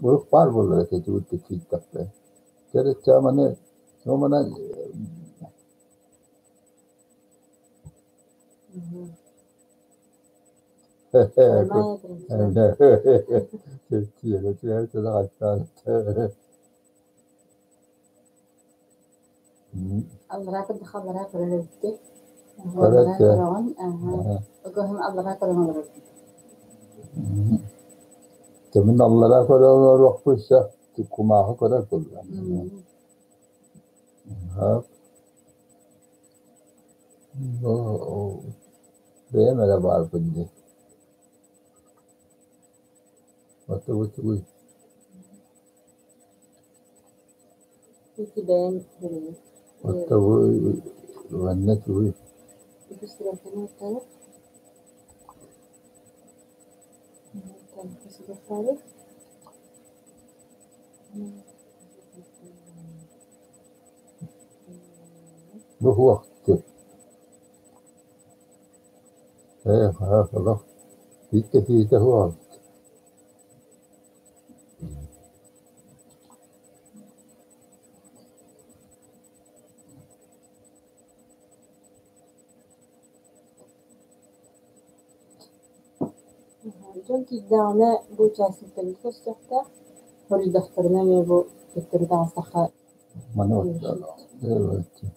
Урут баар буоллар этэ тугу киирдэхпэ. Кэрэ маны манан Аллараа көрдөххө аллараа көрөр эбиккин. Аллараа көрөҕүн, өгөһүм аллараа көрөн олорор. Мин аллараа көрөн олоруохпун сөп, кумааҕы көрөр буоллаҕым. Бэйэм эрэ баарбын дии. Оту-тугуй Ити бэйэм көрөбүн. Оттогу манна тугуй Ити стрелканы ыттарар. Бу суох Ээ, олох биир киһитэ суох. Дьон киирдэҕинэ бу участоктарга көрсүөхтээх, хоруйдахтарына эмиэ бу төттөрү таҕыстахха Маны Завершить.